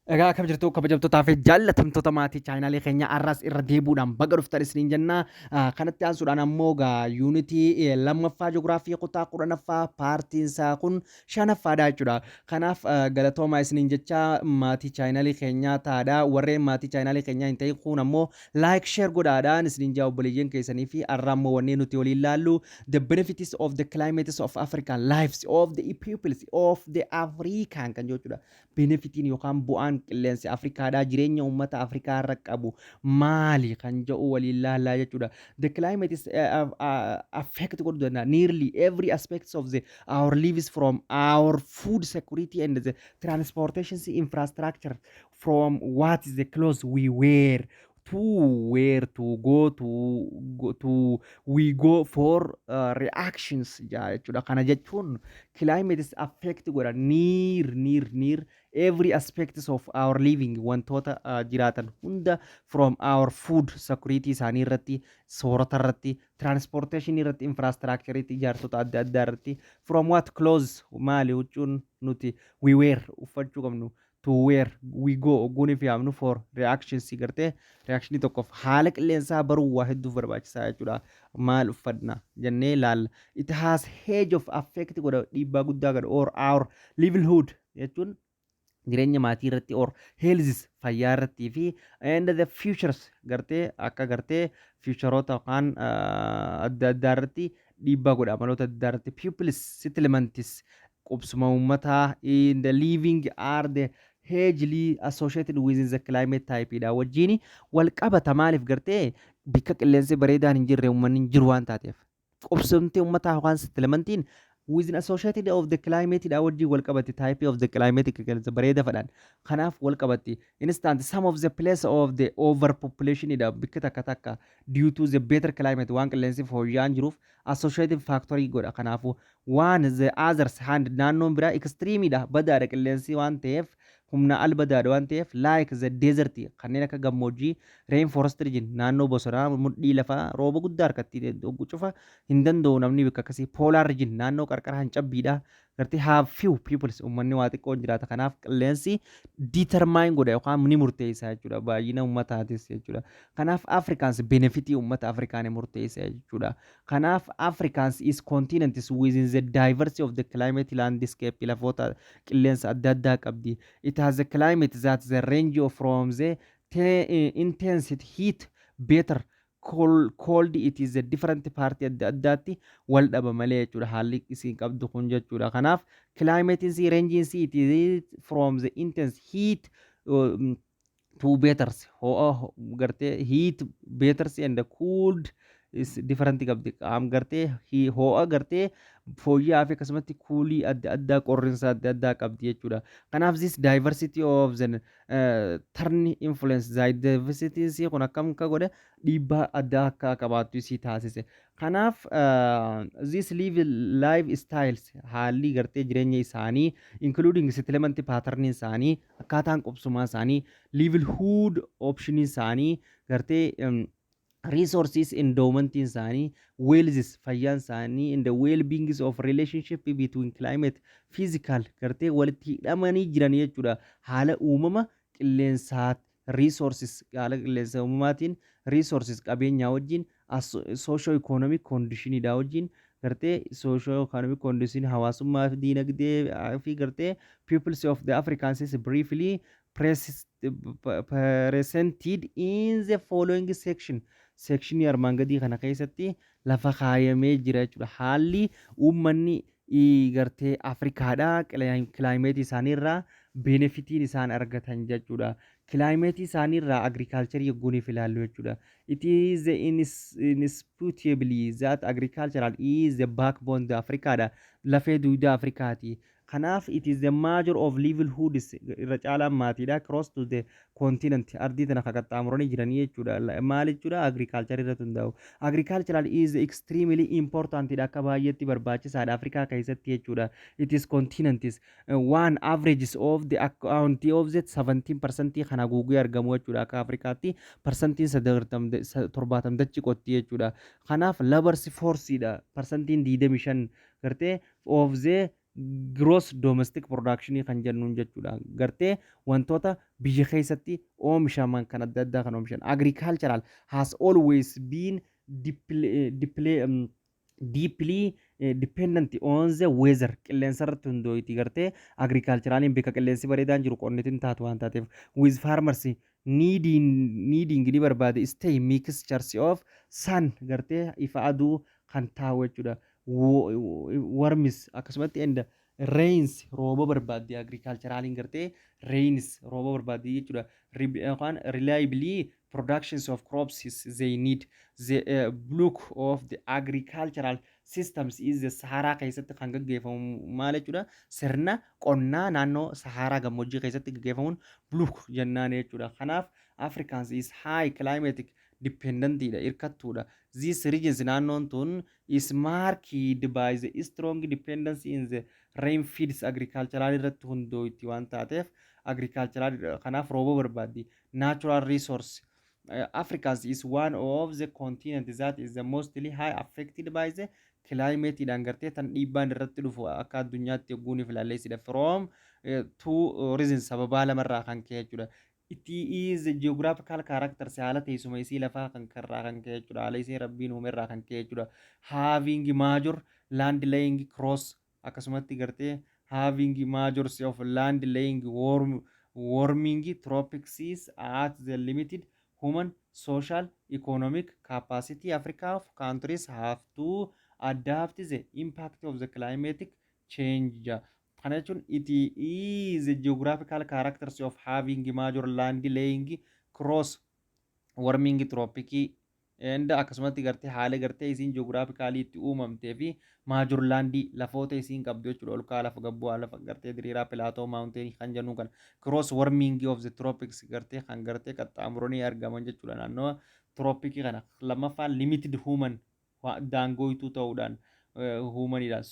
Egaa akkam jirtu, kabajamtootaa fi jaallatamtoota maatii chaanaalii keenya? Har'as irra deebuudhaan baga dhuftan isiniin jenna. Kanatti aansuudhaan ammoo egaa yuunitii lammaffaa ji'oogiraafii kutaa 10ffaa paartiin isaa kun shanaffaadha jechuudha. Kanaaf galatoomaa isiniin jecha, maatii chaanaalii keenyaa taadha. Warreen maatii chaanaalii keenyaa hin ta'in kun ammoo like, share godhaadhaan isiniin jaa obboleeyyan keessanii. Fi har'a ammoo wanni nuti waliin laallu the benefits of the climates of African lives of the peoples of the African kan jechuudha. Benefitiin yookaan bu'aan qilleensi Afrikaadhaa jireenya uummata Afrikaa irra qabu maali kan jedhu waliin laallaa jechuudha. The climate is affect godhuu danda'a nearly every aspects of the our lives, from our food security and the transportation infrastructure, from what is the clothes we wear to where to go to we go for reactions jechuudha. Kana jechuun climate is affect godha near every aspects of our living, wantoota jiraatan hunda, from our food security isaanii irratti, soorata irratti, transportation irratti, infrastructure ijaarsota adda addaa irratti, from what clothes, maali huccuun nuti we wear, uffachuu qabnu, to where we go, ogguun fi yaamnu, for reactions gartee reactionii tokkoof haala qilleensaa baruu waa hedduuf barbaachisaa jechuudha. Maal uffanna jennee ilaalla. It has hedge of affect godha, dhiibbaa guddaa godha, or our livelihood jechuun jireenya maatii irratti, or health, fayyaa irratti, fi and the futures gartee akka gartee futureoota yookaan adda addaa irratti dhiibbaa godha, amaloota adda addaa irratti. Peoples settlements, qubsuma uummataa, in the living are the hugely associated with the climate type dha wajjin wal qabata. Maaliif gartee bikka qilleensi bareedaan hin jirre uummanni hin jiru waan taateef, qubsumti uummataa yookaan settlementiin within associated of the climate dha wajjin wal qabatti, type of the climate qilleensa bareeda fadhan kanaaf wal qabatti. Instant some of the place of the overpopulation dha bikka takka takka due to the better climate, waan qilleensi fooyya'aan jiruuf associated factory godha. Kanaafuu waan the others hand naannoon biraa extreme dha, badaadha qilleensi waan ta'eef, humna al badaadha waan ta'eef, like the desert, kanneen akka gammoojjii, rainforest region, naannoo bosonaa mudhii lafaa rooba guddaa harkatti cufa hin danda'u namni bakka akkasii, polar region, naannoo qarqara hancabbiidha gartee, have few peoples, uummanni waa xiqqoo jiraata. Kanaaf qilleensi determine godha yookaan ni murteessa jechuudha baay'ina uummataatis jechuudha. Kanaaf Africans benefitii uummata Afrikaa ni murteessa jechuudha. Kanaaf Africans is continent within the diversity of the climate landscape, lafoota qilleensa adda addaa qabdi. It has a climate that the range of from the intensity heat better cold. It is a different part adda addaatti wal dhaba malee jechuudha haalli isiin qabdu kun jechuudha. Kanaaf climate is range it is from the intense heat to betters, ho'a gartee heat betters and the cold is different qabdi. Qaam gartee ho'a gartee fooyya'aa fi akkasumatti coolii adda addaa, qorrinsa adda addaa qabdi jechuudha. Kanaaf this diversity of the turn influence the diversity kun akkam akka godhe dhiibbaa addaa akka qabaattu isii taasise. Kanaaf this live life styles, haalli gartee jireenya isaanii, including settlement pattern isaanii, akkaataan qubsumaa isaanii, livelihood option isaanii, gartee resources endowment isaanii, wealth, fayyaan isaanii, and the well-beings of relationship between climate physical gartee walitti hidhamanii jiran jechuudha. Haala uumama qilleensaa, resources, haala qilleensa uumamaatiin, resources, qabeenyaa wajjin, socio economic conditionidha wajjin gartee socio economic condition, hawaasummaa fi diinagdee fi gartee peoples of the Africans is briefly presented in the following section. Sectionii armaan gadii kana keessatti lafa kaayamee jira jechuudha. Haalli uummanni gartee Afrikaadhaa climateii isaaniirraa benefitiin isaan argatan jechuudha. Climateii isaaniirraa agricultureii yogguuniif ilaallu jechuudha. It is indisputably that agricultural is the backbone of Afrikaadha. Lafee dugda Afrikaati. Kanaaf it is the major of livelihoods, irra caalaan maatiidha, across to the continent, ardii tana qaxxaamuranii jiranii jechuudha. Maal jechuudha? Agriculture irratti hundaa'u. Agricultural is extremely important dha, akka baay'eetti barbaachisaadha Afrikaa keessatti jechuudha. It is continent is one averages of the account of the 17% kan haguugee argamu jechuudha. Akka Afrikaatti parsantiin 70 dachi qotti jechuudha. Kanaaf labor force dha, parsantiin 25 gartee of the Gross domestic production kan jennuun jechuudha. Gartee wantoota biyya keessatti oomishaman kan adda addaa kan oomishan. Agricultural has always been deeply dependent on the weather. Qilleensa irratti hundooyti. Gartee agriculturaliin bakka qilleensi bareedaan jiru qonnitiin taatu waan taateef, with farmers needing ni barbaade stay mixtures of sun, gartee ifa aduu kan taa'u jechuudha. Warms akkasumatti and rains, rooba barbaaddi. Agriculturaliin gartee rains, rooba barbaaddi jechuudha. Yookaan reliably productions of crops is they need. The bulk of the agricultural systems is the Sahara keessatti kan gaggeeffamu maal jechuudha? Sirna qonnaa naannoo Saharaa gammoojjii keessatti gaggeeffamuun bulk jennaan jechuudha. Kanaaf Africans is high climatic dependentidha, hirkattuudha. These regions, naannoon tun, is marked by the strong dependency in the rain-fed agricultural irratti hundooyti waan taateef agricultural kanaaf rooba barbaaddi. Natural resource. Africa is one of the continent that is the mostly high affected by the climate dhaan gartee tan dhiibbaan irratti dhufu akka addunyaatti yogguun filaalleessidha. From two reasons, sababaa lamarraa kan ka'e jechuudha. It is geographical characters, haala teessuma isii lafaa kan karraa kan ka'e jechuudha. Haala isii Rabbiin uume irraa kan ka'e jechuudha. Having major land laying cross, akkasumatti gartee having majors of land laying warming tropics at the limited human social economic capacity. Africa of countries have to adapt the impact of the climatic change. Kana jechuun it is the geographical characters of having major land laying cross warming tropic and akkasumatti gartee haala gartee isiin geographically itti uumamtee fi major landii lafoota isiin qabdu jechuudha. Ol ka'aa, lafa gabbu'aa, lafa gartee diriiraa, plateau, mountainii kan jennu kana cross warming of the tropics gartee kan gartee qaxxaamuranii argaman jechuudha naannoo tropicii kana. Lammaffaan limited human daangooytuu ta'uudhaan humaniidhaan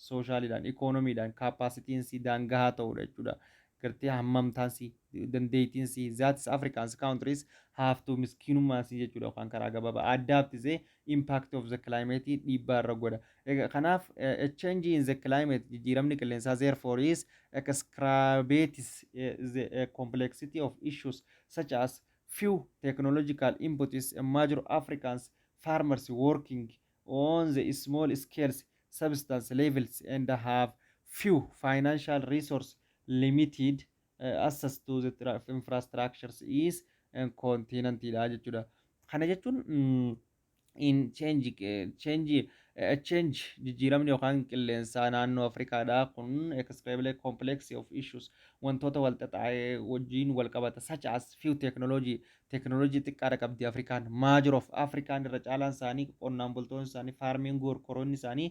socialiidhaan economydhaan capacityiinsi daangahaa ta'uudha jechuudha. Gartee hammamtaansi dandeettiinsi that Africans countries have to miskiinummaansi jechuudha yookaan karaa gabaabaa adapt the impact of the climate dhiibbaa irra godha. Kanaaf a change in the climate, jijjiiramni qilleensaa, therefore is exacerbates the complexity of issues such as few technological inputs and major Africans farmers working on the small scales subsistence levels and have few financial resource, limited access to the infrastructures is continent dha jechuudha. Kana jechuun in change jijjiiramni yookaan qilleensaa naannoo Afrikaadhaa kun extremely complex of issues, wantoota wal xaxaa'ee wajjin wal qabata, such as few technology, technology xiqqaadha qabdi Afrikaan. Major of Afrikaan irra caalaan isaanii qonnaan bultoonni isaanii farming workeroonni isaanii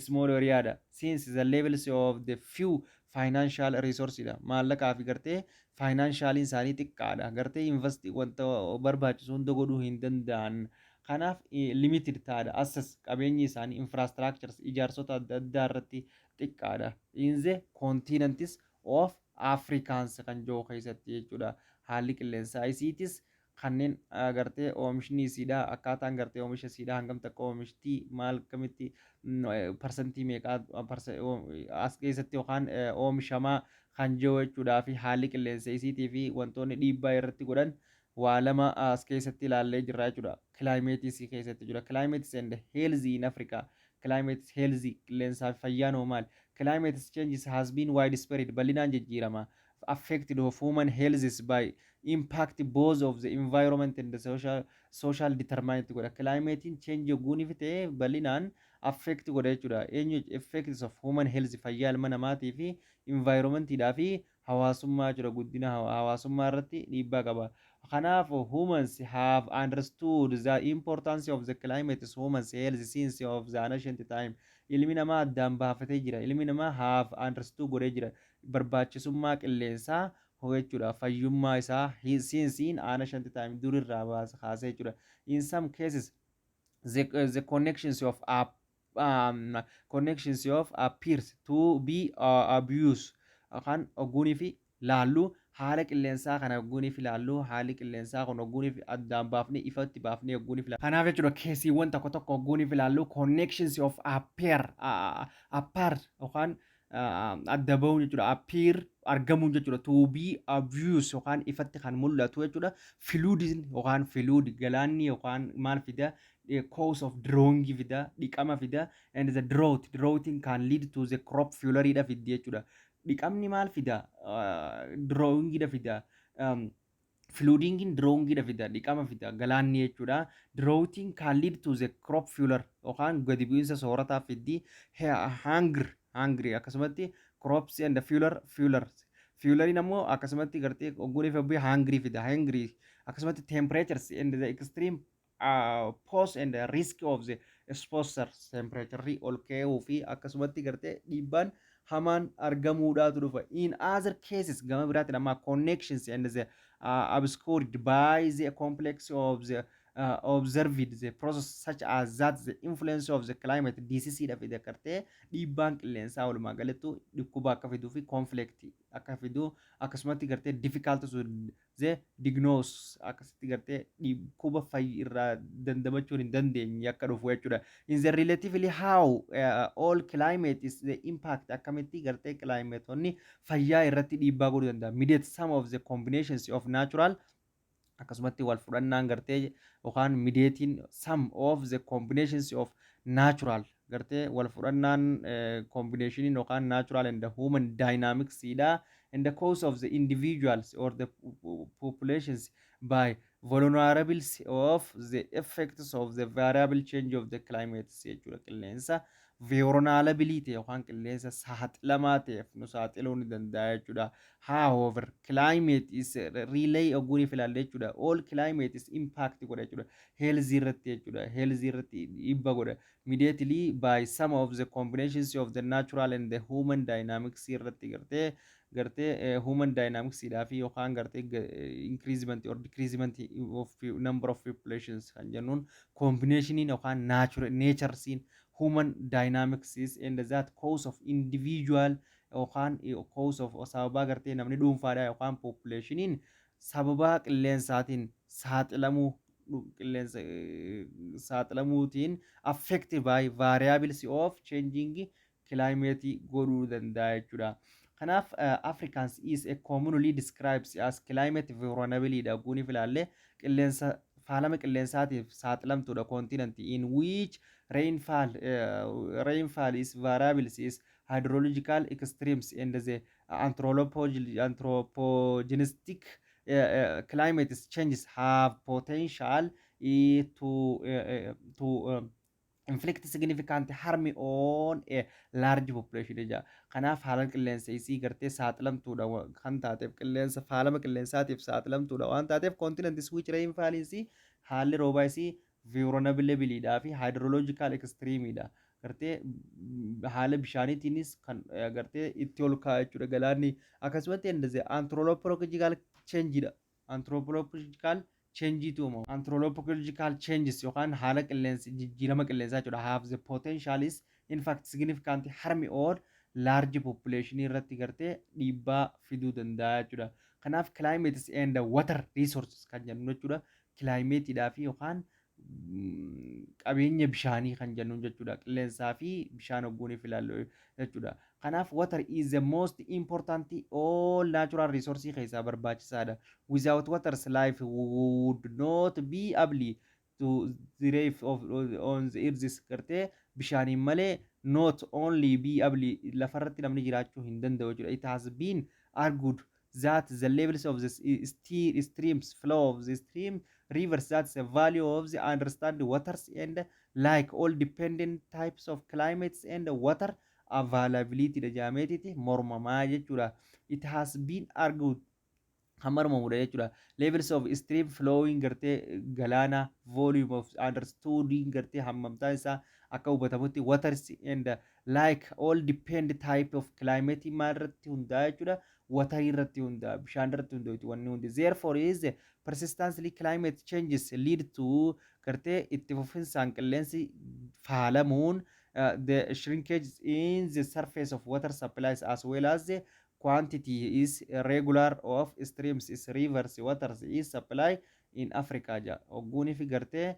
small area dha, since the levels of the few financial resource dha. Maallaqaa fi gartee financialiin isaanii xiqqaadha, gartee invest wanta barbaachisu hunda godhuu hin danda'an. Kanaaf limited ta'adha access qabeenyi isaanii infrastructures ijaarsota adda addaa irratti xiqqaadha in the continents of Africans kan jiru keessatti jechuudha. Haalli qilleensaa isiitis kanneen gartee oomishni isiidha, akkaataan gartee oomisha isiidha hangam takka oomishtii, maal kamitti parsantii meeqaa as keessatti yookaan oomishamaa kan jiru jechuudhaa fi haalli qilleensa isiitii fi wantoonni dhiibbaa irratti godhan waa lama as keessatti ilaallee jirra jechuudha. Climateii isii keessatti jira. Climate and health in Africa. Climate health, qilleensaa fi fayyaan hoo maali? Climate changes has been widespread, bal'inaan jijjiirama. Affected of human health is by impact both of the environment and the social determinant godha. Climatein change yogguu ta'e bal'inaan affect godha jechuudha. Eenyu effects of human health, fayyaa ilma namaatii fi environmentiidhaa fi hawaasummaa jira, guddina hawaasummaa irratti dhiibbaa qaba. Kanaaf humans have understood the importance of the climate is humans health since of the ancient time. Ilmi namaa addaan baafatee jira. Ilmi namaa have understood godhee jira. Barbaachisummaa qilleensaa jechuudha. Fayyummaa isaa since in ancient time, durirraa kaasee jechuudha. In some cases the connections of appears to be abuse kan ogguunii fi laallu haala qilleensaa kana ogguunii fi laallu haalli qilleensaa kun ogguunii fi addaan baafnee ifatti baafnee ogguunii fi kanaaf jechuudha. Caseiiwwan tokko tokko ogguunii fi laallu connections of appear apart yookaan adda bahuun jechuudha. Appear argamuun jechuudha. To be obvious yookaan ifatti kan mul'atu jechuudha. Flooding yookaan flood galaanni yookaan maal fida? Cause of drowning fida, dhiqama fida, and the drought, droughting can lead to the crop failure dha fiddi jechuudha. Dhiqamni maal fida? Drowning dha fida. Floodingin drowning dha fida, dhiqama fida galaanni jechuudha. Droughting can lead to the crop failure yookaan gadi bu'iinsa soorataa fiddi. Hunger, hungry akkasumatti crops and failure. Failurein ammoo akkasumatti gartee ogguun fi hungry fida, hungry akkasumatti temperatures and the extreme pose and the risk of the exposure temperature ol ka'uu fi akkasumatti gartee dhiibbaan hamaan argamuudhaatu dhufa. In other cases, gama biraatiin amma connections and the obscured by the complex of the observed the process such as that the influence of the climate disease dha fide gartee dhiibbaan qilleensaa walumaa galattu dhukkuba akka fiduu fi conflict akka fiduu akkasumatti gartee difficult to the diagnose akkasitti gartee dhukkuba fayyi irraa dandamachuun hin dandeenye akka dhufu jechuudha. In the relatively how all climate is the impact akkamitti gartee climateonni fayyaa irratti dhiibbaa godhuu danda'a. Mediate some of the combinations of natural akkasumatti wal fudhannaan gartee yookaan mediating some of the combinations of natural gartee wal fudhannaan combinationiin yookaan natural and the human dynamics dha and the cause of the individuals or the populations by vulnerability of the effects of the variable change of the climate jechuudha. Qilleensa vulnerability yookaan qilleensa saaxilamaa ta'eef nu saaxiluu ni danda'a jechuudha. However, climate is relay ogguuniif ilaalle jechuudha. All climate is impact godha jechuudha. Health irratti jechuudha. Health irratti dhiibba godha. Immediately by some of the combinations of the natural and the human dynamics irratti gartee human dynamics dhaa fi yookaan gartee increasement or decreasement of number of populations kan jennuun combinationiin yookaan natural naturesiin human dynamics is and that cause of individual yookaan cause of sababaa gartee namni dhuunfaadha yookaan populationiin sababaa qilleensaatiin saaxilamuu qilleensa saaxilamuutiin affected by variables of changing climate godhuu danda'a jechuudha. Kanaaf Africans is a commonly described as climate vulnerability dha. Guuniif ilaalle qilleensa faalama qilleensaatiif saaxilamtuudha continent in which rainfall is variables is hydrological extremes and the anthropogenistic climate changes have potential to inflict significant harm on a large population jecha. Kanaaf haala qilleensa isii gartee saaxilamtuudha kan taateef qilleensa faalama qilleensaatiif saaxilamtuudha waan taateef continent which rainfall isii haalli roobaa isii vulnerability fi hydrological extreme dha. Gartee haala bishaaniitiinis kan gartee itti ol ka'a jechuudha galaanni akkasumatti anthropological change dha. Anthropological change uumama. Anthropological changes yookaan haala qilleensa jijjiirama qilleensaa jechuudha. Have the potential is in fact significant harm or large population irratti gartee dhiibbaa fiduu danda'a jechuudha. Kanaaf climate and water resources kan jennu jechuudha. Climateidhaa fi yookaan qabeenya bishaanii kan jennu jechuudha. Qilleensaa fi bishaan hogguuniif ilaallu jechuudha. Kanaaf water is the most important all natural resource keessaa barbaachisaadha. Without water's life would not be able to thrive of on the earth gartee bishaaniin malee not only be able lafarratti namni jiraachuu hin danda'u jechuudha. It has been argued that the levels of the streams flow of the stream rivers that's the value of the understand waters and like all dependent types of climates and water availability dha jaameetiti mormamaa jechuudha. It has been argued kan mormamudha jechuudha. Levels of stream flowing gartee galaana volume of understanding gartee hammamtaa isaa akka hubatamutti waters and like all depend type of climate maal irratti hundaa'a jechuudha. Water irratti hundaa'a, bishaan irratti hundaa'u wanni hundi. Therefore is persistently climate changes lead to gartee itti fufinsaan qilleensi faalamuun the shrinkage in the surface of water supplies as well as the quantity is regular of streams is rivers waters is supply in Africa ja hogguunii fi gartee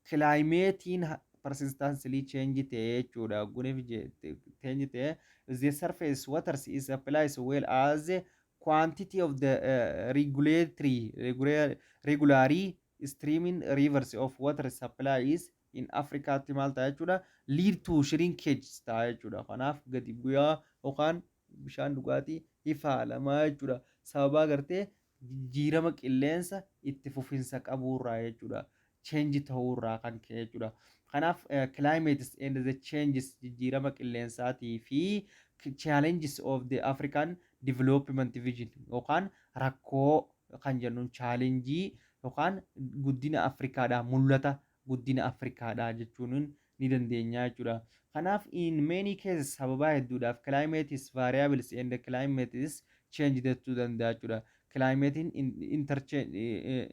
climateiin persistently change ta'e jechuudha. Hogguunii fi change ta'e The surface waters is applies well as the quantity of the regulatory regularly streaming rivers of water supply is in Africaatti maal ta'a jechuudha? Lead to shrinkage ta'a jechuudha. Kanaaf gadi bu'aa yookaan bishaan dhugaatii ifaalamaa jechuudha. Sababaa gartee jijjiirama qilleensa itti fufinsa qabuurraa jechuudha. Change ta'uurraa kan ka'e jechuudha. Kanaaf climates and the changes, jijjiirama qilleensaatii fi challenges of the African development vision yookaan rakkoo kan jennuun challenge yookaan guddina Afrikaadhaa, mul'ata guddina Afrikaadhaa jechuun ni dandeenya jechuudha. Kanaaf in many cases, sababaa hedduudhaaf, climate is variables and the climate is change jechuu danda'a jechuudha. Climate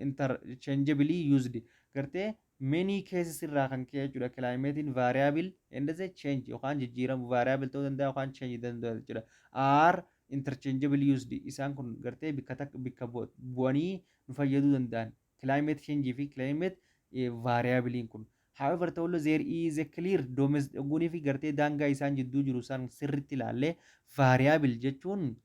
interchangeably used gartee many cases irraa kan ka'e jechuudha. Climate variable and the change yookaan jijjiiramu variable ta'uu danda'a yookaan change danda'a jechuudha. Are interchangeably used, isaan kun gartee bikka takka bikka bu'anii nu fayyaduu danda'an, climate change fi climate variableiin kun. However, ta'ullee, there is a clear domain fi gartee daangaa isaan jidduu jiru isaan sirriitti ilaallee, variable jechuun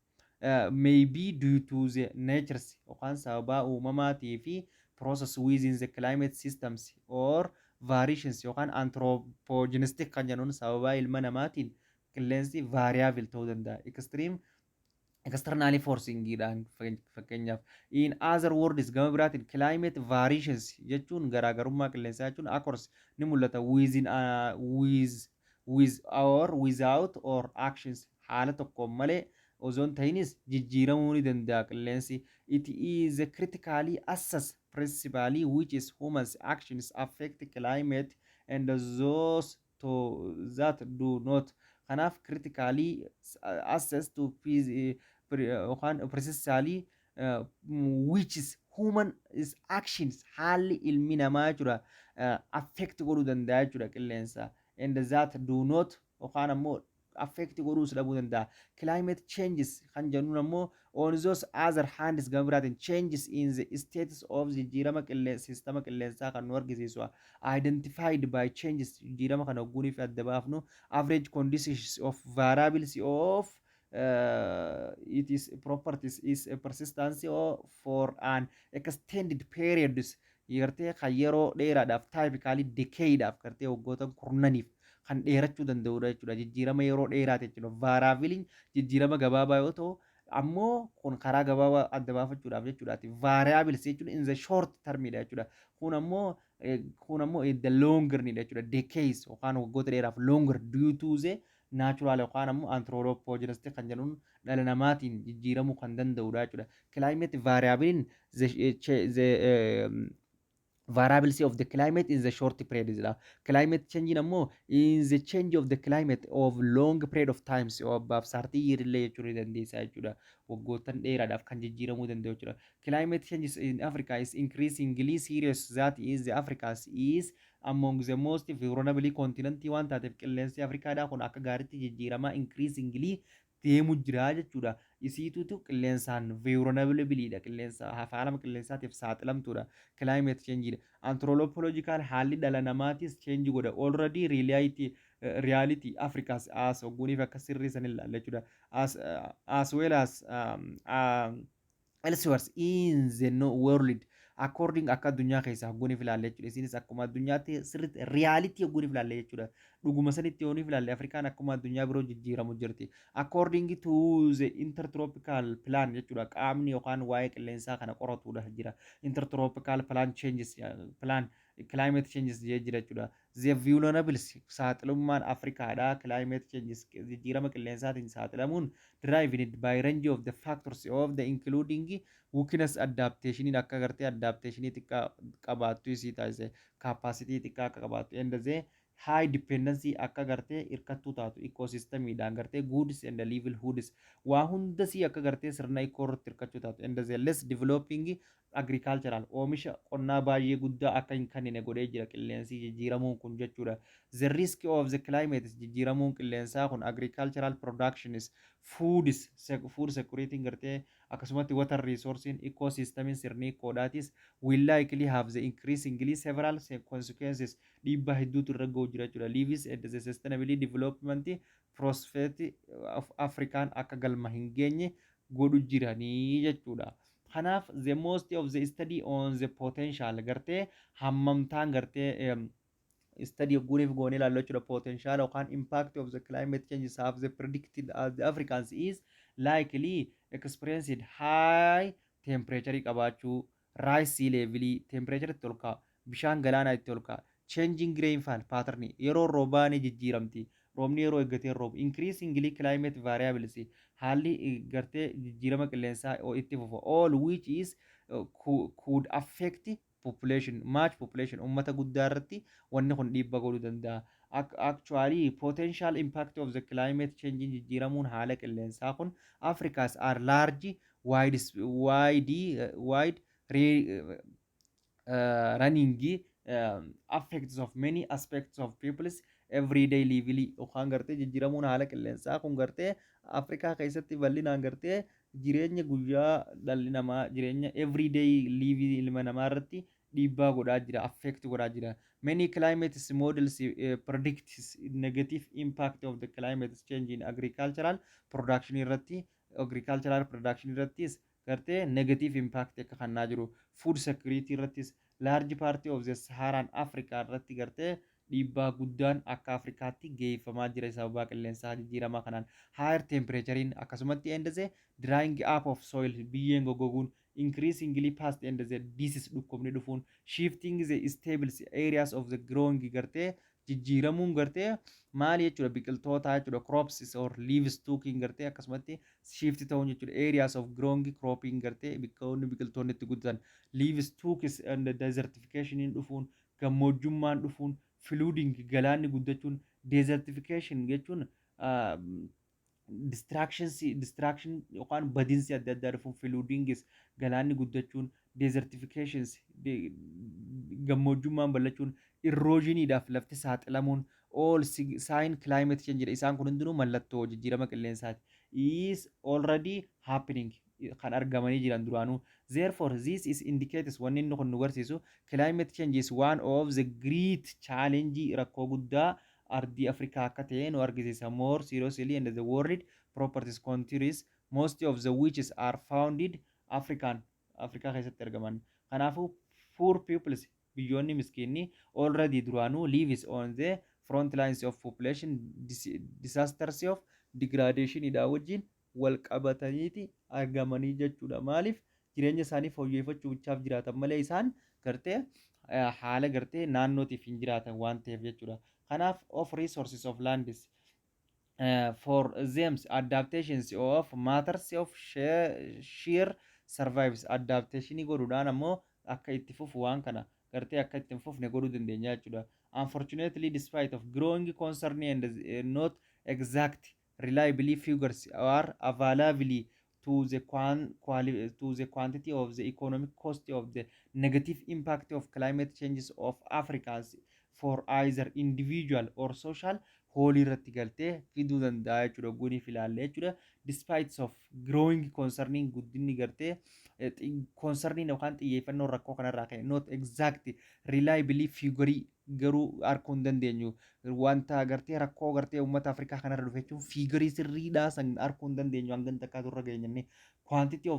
may be due to the natures yookaan sababaa uumamaatii fi process within the climate systems or variations yookaan anthropogenistic kan jennuun sababaa ilma namaatiin qilleensi variable ta'uu danda'a. Extreme externally forcingidhaan fakkeenyaaf. In other words, gama biraatiin, climate variations jechuun garaagarummaa qilleensaa jechuun occurs, ni mul'ata, within with or without our actions, haala tokkoon malee osoo hin ta'inis jijjiiramuu ni danda'a qilleensi. It is a critically assess principally which is humans actions affect climate and those to that do not. Kanaaf critically assess to yookaan precisely which is human is actions, haalli ilmi namaa jechuudha, affect godhuu danda'a jechuudha qilleensa, and that do not yookaan ammoo affect godhuus dhabuu danda'a. Climate changes kan jennuun ammoo, on those other hands, gama biraatiin, changes in the status of jijjiirama qilleensa sistema qilleensaa kan nu argisiisu, identified by changes, jijjiirama kana ogguunii fi adda baafnu, average conditions of variables of it is properties is a persistence for an extended periods, gartee kan yeroo dheeraadhaaf, typically decadeidhaaf, gartee waggoota kurnaniif kan dheerachuu danda'udha jechuudha. Jijjiirama yeroo dheeraati jechuudha. Variableiin jijjiirama gabaabaa yoo ta'u, ammoo kun karaa gabaabaa adda baafachuudhaaf jechuudhaati. Variables jechuun in the short termidha jechuudha. Kun ammoo in the longer dha jechuudha. Decades yookaan waggoota dheeraaf, longer due to the natural yookaan ammoo anthropogenistic kan jedhuun dhala namaatiin jijjiiramuu kan danda'udha jechuudha. Climate variableiin the variability of the climate in the short period dha. Climate change ammoo in the change of the climate of long period of times, above 30 year illee jechuu ni dandeessa jechuudha. Waggoottan dheeraadhaaf kan jijjiiramuu danda'u jechuudha. Climate changes in Africa is increasingly serious, that is the Africa is among the most vulnerable continent waan taateef, qilleensi Afrikaadhaa kun akka gaariitti jijjiiramaa increasingly deemu jira jechuudha. Isiitutu qilleensaan vulnerabilityidha. Qilleensa faalama qilleensaatiif saaxilamtuudha. Climate change dha. Anthropological haalli dhala namaatis change godha. Already reality Africa's as ogguuniif akka sirrii san ilaalla jechuudha. As well as elsewhere in the no world according, akka addunyaa keessaa hogguuniif ilaalle jechuudha. Isinis akkuma addunyaatti sirriitti reality hogguuniif ilaalle jechuudha. Dhuguma sanitti yooniif ilaalle, Afrikaan akkuma addunyaa biroo jijjiiramu jirti. According to the intertropical plan jechuudha. Qaamni yookaan waa'ee qilleensaa kana qoratudha jira. Intertropical plan changes plan climate changes jee jira jechuudha. The vulnerable, saaxilummaan Afrikaadhaa climate changes, jijjiirama qilleensaatiin saaxilamuun, driven by range of the factors of the including weakness adaptation, akka gartee adaptation xiqqaa qabaattu isii taasise, capacity xiqqaa akka qabaattu, and the high dependency, akka gartee hirkattuu taatu ecosystemiidhaan, gartee goods and livelihoods, waa hundasii akka gartee sirna eco irratti hirkachuu taatu, and the less developing agricultural, oomisha qonnaa baay'ee guddaa akka hin kennine godhee jira qilleensi jijjiiramuun kun jechuudha. The risk of the climate, jijjiiramuun qilleensaa kun, agricultural productions, food security, gartee Akkasumatti water resourceiin, ecosystemiin, sirni ecoodhaatis will likely have the increasingly several consequences, dhiibbaa hedduutu irra ga'u jira jechuudha. Lives and the sustainability development prospect of African akka galma hin geenye godhu jiranii jechuudha. Kanaaf the most of the study on the potential gartee hammamtaan gartee study guuriif goonee ilaallu jechuudha. Potential yookaan impact of the climate changes have the predicted as the Africans is likely experienced high temperature qabaachuu, rise sea level, temperature itti ol ka'a, bishaan galaanaa itti ol ka'a, changing rainfall pattern, yeroo roobaa ni jijjiiramti, roobni yeroo eeggatee roobu, increasingly climate variables, haalli gartee jijjiirama qilleensaa itti fufa, all which is could affect population, much population, ummata guddaa irratti wanni kun dhiibbaa godhuu danda'a. Actually, potential impact of the climate change, jijjiiramuun haala qilleensaa kun, Africas are large, wide wide wide running affects of many aspects of people's everyday living, yookaan gartee jijjiiramuun haala qilleensaa kun gartee Afrikaa keessatti bal'inaan gartee jireenya guyyaa dhalli namaa, jireenya everyday living ilma namaa irratti dhiibbaa godhaa jira, affect godhaa jira. Many climate models predicts negative impact of the climate change in agricultural production irratti. Agricultural production irrattis gartee negative impact akka kannaa jiru, food security irrattis, large part of the Saharan Africa irratti gartee dhiibbaa guddaan akka Afrikaatti geeffamaa jira sababa qilleensaa jijjiiramaa kanaan. Higher temperaturein akkasumatti and the drying up of soil, biyyeen goggoguun, increasingly pest and the disease, dhukkubni dhufuun, shifting the stable areas of the growing, gartee jijjiiramuun gartee maali jechuudha, biqiltoota jechuudha, crops or livestocking gartee akkasumatti shift ta'uun jechuudha, areas of growing cropping, gartee bikkoonni biqiltoonni itti guddatan, livestock and desertification dhufuun, gammoojjummaan dhufuun, flooding, galaanni guddachuun, desertification jechuun destruction yookaan badinsi adda addaa dhufuun, floodingis, galaanni guddachuun, desertifications, gammoojjummaan bal'achuun, erosioniidhaaf lafti saaxilamuun, all sign climate change jedha. Isaan kun hundinuu mallattoo jijjiirama qilleensaati, is already happening, kan argamanii jiran duraanuu. Therefore, this is indicates, wanni inni kun nu garsiisu, climate change is one of the great challenge, rakkoo guddaa ardii Afrikaa akka ta'e nu argisiisa, more seriously and the world properties countries, most of the which are founded African, Afrikaa keessatti argaman. Kanaafuu poor peoples, biyyoonni miskiinni, already duraanuu lives on the front lines of population disasters of degradation dha wajjin wal qabataniiti argamanii jechuudha. Maaliif? Jireenya isaanii fooyyeffachuu bichaaf jiraatan malee isaan gartee haala gartee naannootiif hin jiraatan waan ta'eef jechuudha. Kanaaf of resources of lands for them adaptations of matters of sheer survives, adaptationii godhuudhaan ammoo akka itti fufu, waan kana gartee akka itti hin fufne godhuu dandeenya jechuudha. Unfortunately, despite of growing concern and not exact reliably figures are available to the quantity of the economic cost of the negative impact of climate changes of Africans for either individual or social whole irratti galtee fiduu danda'a jechuudha guniif ilaalle jechuudha. Despite of growing concerning, guddinni gartee concerning yookaan xiyyeeffannoo rakkoo kanarraa ka'e, not exact reliably figure garuu arguu hin dandeenyu. Wanta gartee rakkoo gartee uummata Afrikaa kanarra dhufe jechuun figure sirriidhaa san arguu hin dandeenyu hanga takkaatu irra geenyenne. Quantity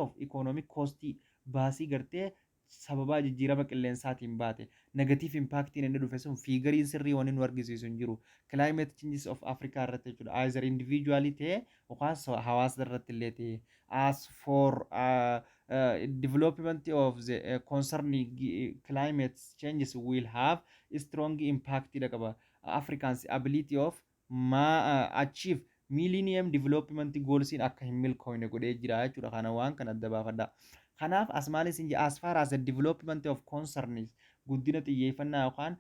of economic cost, baasii gartee sababaa jijjiirama qilleensaatiin baate, negative impactiin inni dhufe sun figureiin sirrii wanni nu argisiisu hin jiru climate changes of Africa irratti jechuudha, either individually ta'e yookaan hawaasa irratti illee ta'e. As for development of the concerning climate changes will have strong impact dha qaba Africans ability of ma achieve Millennium Development Goalsiin akka hin milkoofne godhee jira jechuudha. Kana waan kana adda baafadha. Kanaaf as maalis hin as far as the development of concerns, guddina xiyyeeffannaa yookaan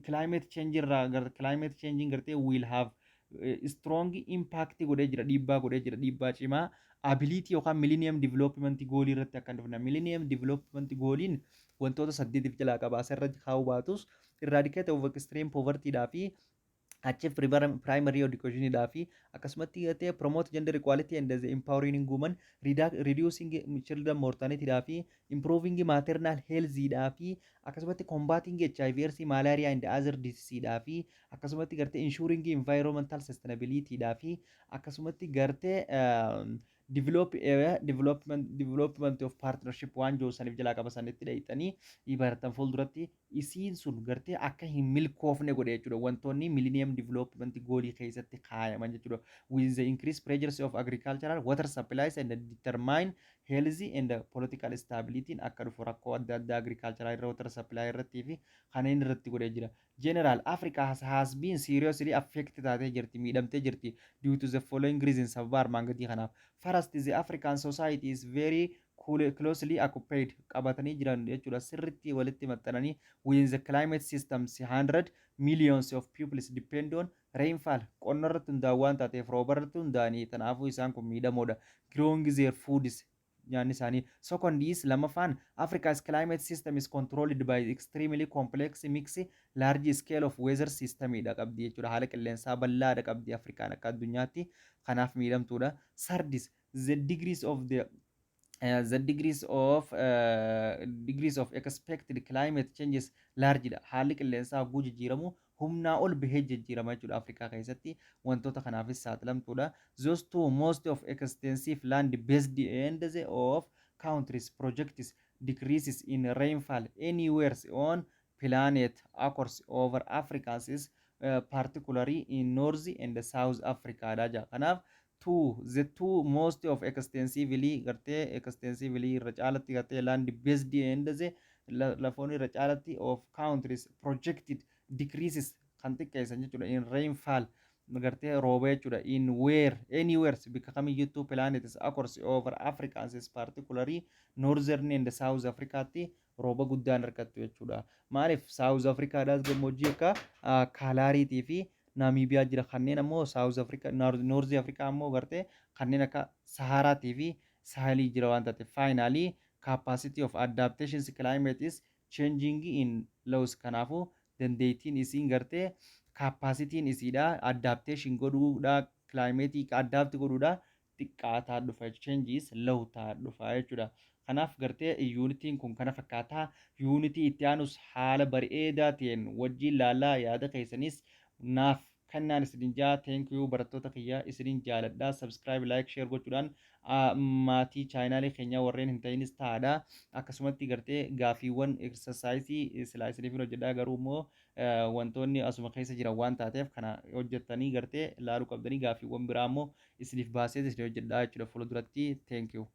climate change irraa, climate change gartee will have strong impact godhee jira, dhiibbaa godhee jira, dhiibbaa cimaa ability yookaan Millennium Development Goal irratti akka hin dhufne. Millennium Development Goaliin wantoota saddeetiif jalaa qaba. Asirra kaa'uu baatus, eradicate of extreme poverty dhaa fi Achi primary education fi akkasumatti gartee promote gender equality and the empowering women, reducing children mortality fi improving maternal health fi akkasumatti combating HIV, AIDS, malaria and other diseases fi akkasumatti gartee ensuring environmental sustainability fi akkasumatti gartee development of partnership waan jiru saniif jalaa qaba sanitti dhayxanii baratan. Fuulduratti isiin sun gartee akka hin milkoofne godhe jechuudha, wantoonni Millennium Development Goalii keessatti kaayaman jechuudha. With the increased pressures of agricultural water supplies and determine healthy and political stability akka dhufu rakkoo adda addaa agricultural irra, water supply irrattii fi kanneen irratti godhee jira. General Africa has been seriously affected taatee jirti, miidhamtee jirti, due to the following reasons, sababa armaan gadii kanaaf. First, the African society is very closely occupied, qabatanii jiran jechuudha, sirritti walitti maxxananii within the climate systems. 100 millions of people depend on rainfall, qonna irratti hundaa'an waan taateef, rooba irratti hundaa'anii, kanaafuu isaan kun miidhamoodha. Growing their foods, nyaanni isaanii. Second is, lammaffaan, Africa's climate system is controlled by extremely complex mix large scale of weather system dha qabdi jechuudha. Haala qilleensaa bal'aadha qabdi Afrikaan akka addunyaatti, kanaaf miidhamtuudha. Third is the degrees of expected climate changes large dha. Haalli qilleensaa hogguu jijjiiramu humnaa ol bahee jijjiirama jechuudha Afrikaa keessatti, wantoota kanaafis saaxilamtuudha. Those two most of extensive land based and the of countries projects decreases in rainfall anywhere on planet occurs over Africans is particularly in North and South Africa dha jaa. Kanaaf the two most of extensively gartee extensively irra caalatti gartee land based and the lafoonni irra caalatti of countries projected decreases kan xiqqeessan jechuudha in rainfall, gartee rooba jechuudha, in where anywhere, bikka kamiyyuttuu, planets occurs over Africans is particularly northern and South Africaatti rooba guddaan argattu jechuudha. Maaliif South Africaadhaas gammoojjii akka Kaalaariitii fi Naamiibiyaa jira. Kanneen ammoo South Africa, North Africa ammoo gartee kanneen akka Saharaatii fi Sahelii jira waan taateef. Finally, capacity of adaptations climate is changing in laws. Kanaafuu dandeettiin isiin gartee capacityn isiidha adaptation godhuudha, climate adapt godhuudha xiqqaataa dhufa, changes low ta'aa dhufa jechuudha. Kanaaf gartee unitiin kun kana fakkaataa. Unitii itti aanus haala bareedaa ta'een wajjin laallaa, yaada keessanis naaf kennaan isinin jaa. Thank you, barattoota kiyya, isinin jaaladha. Subscribe, like, share gochuudhaan maatii channelii keenyaa warreen hin ta'inis ta'aadha. Akkasumatti gartee gaafiiwwan exerciseii silaa isiniif hin hojjedha, garuu immoo wantoonni asuma keessa jiran waan taateef kana hojjettanii gartee laaluu qabdanii, gaafiiwwan biraa immoo isiniif baasee isin hojjedha jechuudha fuulduratti. Thank you.